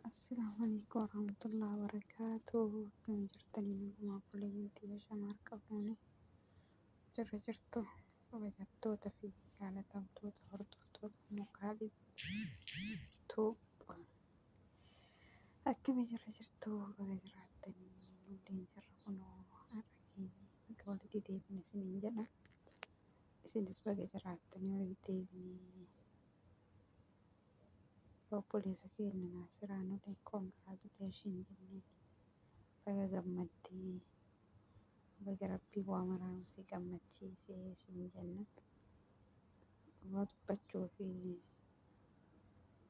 Assalaamu alaikum warahmatullahi wabarakaatuh. Akkam jirtanii nagumaa obboleeyyan tiyya shama harka fuune jirra jirtu kabajamtoota fi jaalatamtoota hordoftoota Mukaalii Tuub. Akkami jirra jirtu baga jiraattanii nulleen jirra kunoo har'a keenya baga walitti deebine isiniin jedha. Isinis baga jiraattanii walitti deebinee Obboleessa keenya Naasiraa nuti congratulation jenneen baga gammaddee baga rabbii waa maraan si gammachiisee siin jenna. Dhugaa dubbachuu fi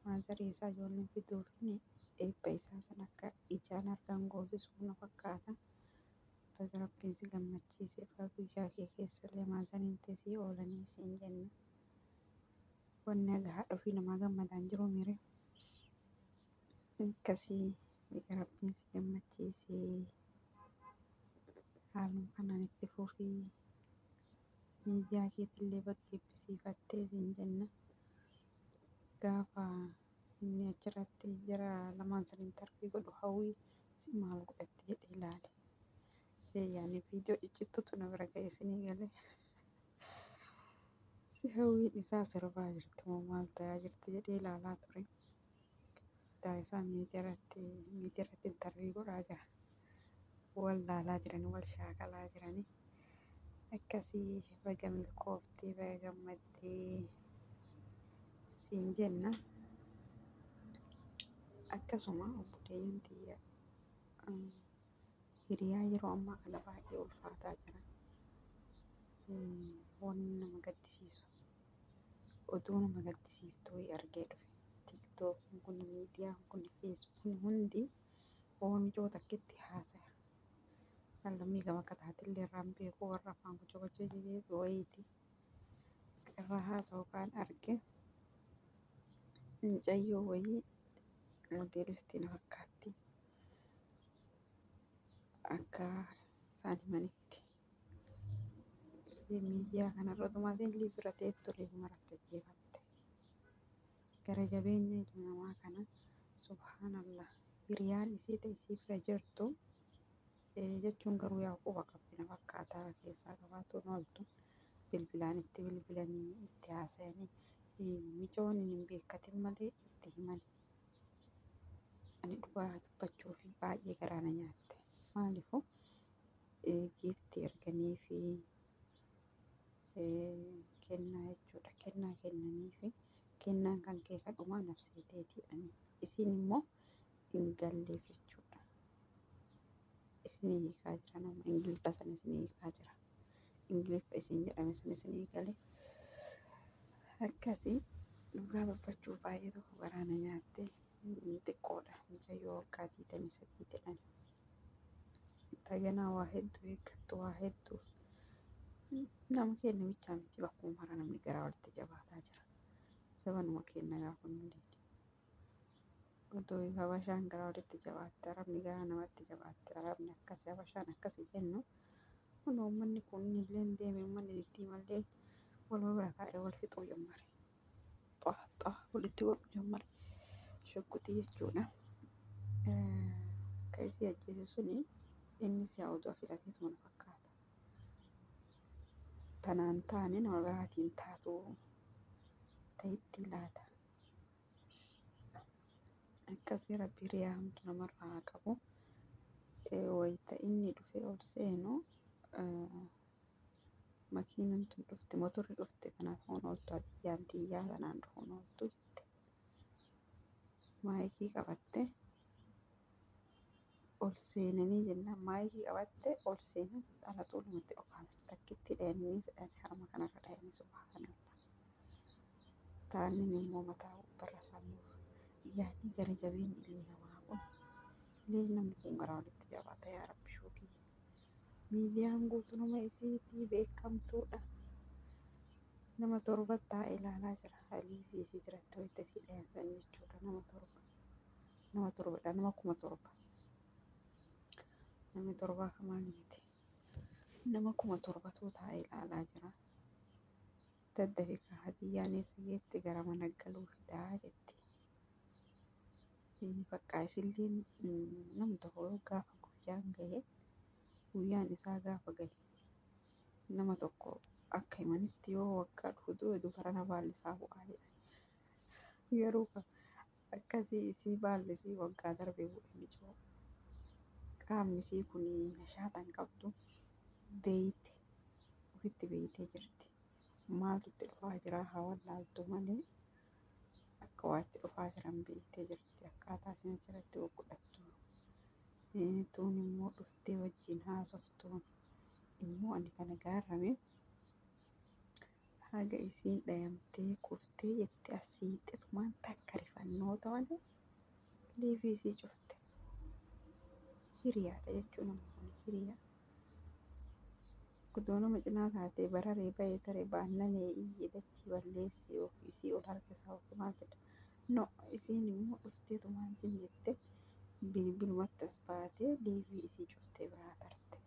maazarii isaa ijoolleen fiduufin eebba isaa san akka ijaan argan goosisuu na fakkaata. Baga rabbiin si gammachiise baga guyyaa kee keessallee maazariin tee sii oolanii siin jenna. Wanni haga haadha ofii namaa gammadaan jiru miire. Akkasii baga rabbiin si gammachiisee haaluma kanaan itti fufii miidiyaa keetillee baga eebbisiifattee siin jenna. Gaafa inni achirratti jara lamaan san intarvii godhu hawwii si maal godhatti jedhee ilaale. Yaani viidiyoo ciccittutu na bira ga'e isinii galee. Si hawwiin isaa sirbaa jirti moo maal ta'aa jirti jedhee ilaalaa ture. Taa isaa miidiyaa irratti intarvii godhaa jira. Wal laalaa jiranii, wal shaakalaa jiranii. Akkasii baga milkooftee baga gammaddee siin jenna. Akkasuma obboleeyyan tiyya hiriyaa yeroo ammaa kana baay'ee ulfaataa jira. Wanni nama gaddisiisu oduu nama gaddisiiftu wayii argee dhufe. Tiktookiin kun, miidiyaan kun, feesbuukni hundi oomishoo takkitti haasaya. Lammii gama akka taatillee irraan beeku warra afaan gocha gocha jedhee wayiiti. Irra haasa'u kaan arge mucayyoo wayii modeelistii na fakkaatti. Akka isaan himanitti miidiyaa kanarra otumaa isheen liibira teettu reefuma irratti ajjeefamte. Gara jabeenya ilma namaa kana subhaanallah hiriyaan isii ta'e isii bira jirtu jechuun garuu yaa quba qabdi na fakkaata keessaa qabaatuun ooltu bilbilaan itti bilbilanii itti haasayanii micoon hin beekatin malee itti himan. Ani dhugaa dubbachuuf baay'ee garaa na nyaatte. Maaliifuu giiftii erganii fi kennaa jechuudha. Kennaa kennanii fi kennaan kan kee kan dhumaa nafsee teeti jedhanii. Isiin immoo hin galleef jechuudha. Isinii hiikaa jira nama Ingiliffa sana isinii hiikaa jira. Ingiliffa isin jedhame sun isinii gale. Akkasii dhugaa dubbachuuf baay'ee tokko garaa na nyaatte. Xiqqoodha. Mucayyoo waggaa 23 jedhan. Taganaa waa hedduu eeggattu waa hedduu. Nama keenya bichaa miti bakkuma mara namni garaa walitti jabaataa jira. Zabanuma keenya gaafa kunillee. Otoo habashaan garaa walitti jabaatte, arabni garaa namatti jabaatte, arabni akkasi, habashaan akkasi jennu kun uummanni kun illee deeme uummanni diddiimallee waluma bira taa'ee wal fixuu jammare. Xaa xaa walitti godhuu jammare. Shugguxii jechuudha. Ka isii ajjeese suni innis yaa oduu filateetuma na fakkaata. Tanaan taane nama biraatiin taatu ta'itti laata. Akkasii rabbi hiriyaa hamtu namarraa haa qabu. Wayita inni dhufee ol seenu makiinan tun dhufte motorri dhufte tanaaf hoon ooltu hadiyyaan tiyyaa tanaan dhufuun ooltu jette. Maayikii qabatte ol seenanii jennaan maayikii qabatte ol seenan xalaxuu namatti dhukaasan takkitti dhayanii jedhan harma kanarra dhayanii subhaanallah. Taannin immoo mataa gubbarra sammuu yaadni gara jabeenyi ilmi namaa kun illee namni kun garaa walitti jabaata yaa rabbi shuukii. Miidiyaan guutuu nama isiitii beekamtuudha. Nama torba taa'ee ilaalaa jira. Alii fi isii biratti wayita isii dhayan san jechuudha. Nama torba. Nama torbadha. Nama 7000. Namni torbaa maali miti. Nama 7000tu taa'ee ilaalaa jira. Daddafi kaa hadiyyaan eessa geette gara mana galuu fidaa jetti. Bakka isilleen nam tokko gaafa guyyaan gahe, guyyaan isaa gaafa gahe, nama tokko akka himanitti yoo waggaa dhufu du'e dubarana baalli isaa bu'aa jedhan. Garuu akkasii isii baalli isii waggaa darbe bu'e micoo. Qaamni isii kun nashaata hin qabdu, beeyte ofitti beeytee jirti. Maaltu itti dhufaa jira haa wallaaltu malee akka waa itti dhufaa jiran beeytee jirti. Akkaataa isin achirratti goggodhattu tuun immoo dhuftee wajjin haasoftuun immoo ani kana gaarrame haga isiin dhayamtee kuftee jette as siixetumaan takka rifannoota malee liivii isii cufte. Hiriyaadha jechuun amma kun hiriyaa. Odoo nama cinaa taatee bararee bahee tare baannanee iyye dachii balleessi yookiin isii ol harkisaa yookiin maal jedha. No, isiin immoo dhufteetumaan zim jette bilbilumatti as baatee liivii isii cuftee biraa tarte.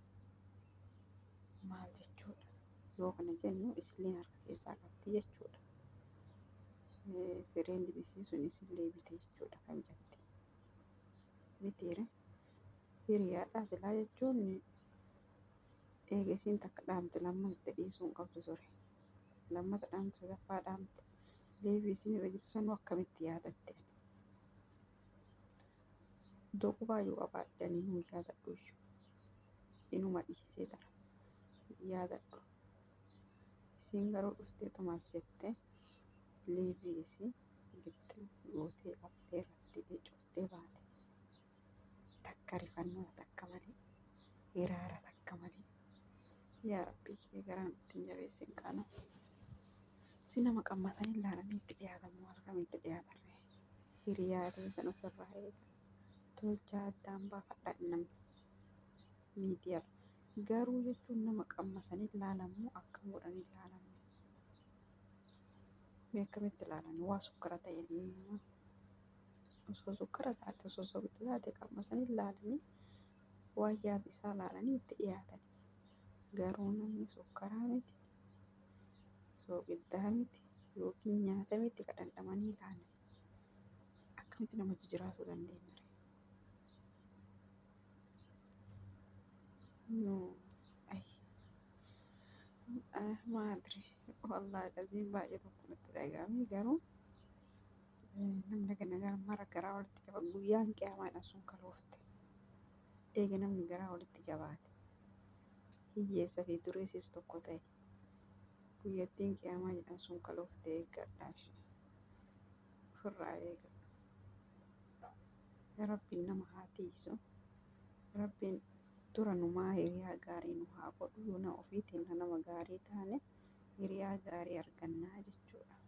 Maal jechuudha? Yoo kana jennu isilleen harka keessaa qabdi jechuudha. Fireendiin isii sun isillee bite jechuudha kam jetti. Mitiire hiriyaadhaa silaa jechuun eega isiin takka dhaamte lammata itti dhiisuu hin qabdu ture. Lammata dhaamte, sadaffaa dhaamte. Liivii isiin irra jirtu sanuu akkamitti yaadatte ani? Iddoo qubaayyuu qabaadhe ani inuu yaadadhu iyyuu. Inuma dhiisee tara. Yaadadhu. Isiin garuu dhuftee tumaas jettee liivii isii gixxim gootee qabdee irratti cuftee baate. Takka rifannoota takka malee. Hiraara takka malee. Yaa Rabbii kiyya garaa nutti hin jabeessin kana. Si nama qammatanii ilaalanii itti dhiyaatan moo akkamitti dhiyaatarree? Hiriyaa teessan ofirraa eega. Tolchaa addaan baafadhaa namni miidiyaa. Garuu jechuun nama qammasanii ilaalan moo akkam godhanii ilaalan? Mee akkamitti ilaalan? Waa sukkara ta'e nama osoo sukkara taate, osoo soogidda taate qammasanii ilaalanii waan yaada isaa ilaalanii itti dhiyaatan. Garuu namni sukkaraa miti, soogiddaa miti yookiin nyaata miti ka dhandhamanii ilaalan. Akkamitti nama jijjiiruu dandeenya? No, ay, maadri wallaahi aziin baay'ee tokko natti dhaga'ame, garuu namni kana mara garaa walitti jaba guyyaan qiyamaadhaan sun kaloofte. Eega namni garaa walitti jabaate, hiyyeessa fi dureessis tokko ta'e, guyyattiin qiyamaa jedhan sun kaloofte eeggadhaa ishee. Ofirraa eega. Rabbiin nama haa tiisu. Rabbiin dura numaa hiriyaa gaarii nu haa godhu. Yoo na ofiitiin nama gaarii taane hiriyaa gaarii argannaa jechuudha.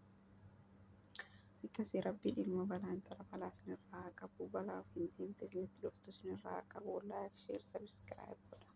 Akkasii Rabbiin ilma balaa intala balaa isinirraa haa qabu. Balaa ofiin deemte isinitti dhuftu isinirraa haa qabu. Like, share, subscribe godha.